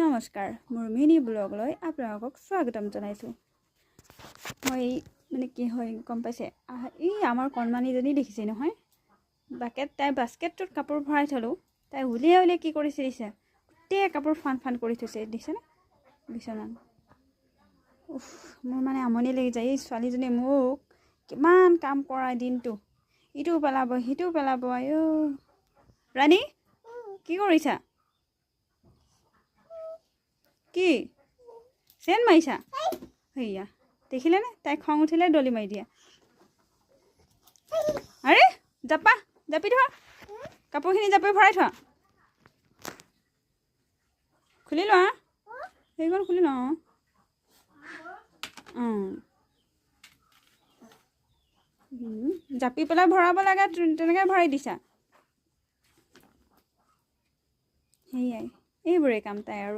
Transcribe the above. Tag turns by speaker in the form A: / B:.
A: নমস্কাৰ, মোৰ মিনি ব্লগলৈ আপোনালোকক স্বাগতম জনাইছোঁ। মই মানে কি হয় গম পাইছে, এই আমাৰ কণমানিজনী দেখিছে নহয়, বাকেট তাই বাস্কেটটোত কাপোৰ ভৰাই থ'লোঁ, তাই উলিয়াই উলিয়াই কি কৰিছে দিছে, গোটেই কাপোৰ ফান ফান কৰি থৈছে দিছেনে বিচনাত। উফ, মোৰ মানে আমনি লাগি যায়। এই ছোৱালীজনীয়ে মোক কিমান কাম কৰাই দিনটো, ইটো পেলাব সিটো পেলাব। আইঅ ৰাণী, কি কৰিছা? কি চেন মাৰিছা? সেয়া দেখিলেনে, তাই খং উঠিলে দলি মাৰি দিয়া। আৰে জাপা, জাপি থোৱা কাপোৰখিনি, জাপি ভৰাই থোৱা, খুলি লোৱা সেইখন, খুলি লওঁ। অঁ, জাপি পেলাই ভৰাব লাগে, তেনেকৈ ভৰাই দিছা। সেয়াই এইবোৰেই কাম তাই আৰু।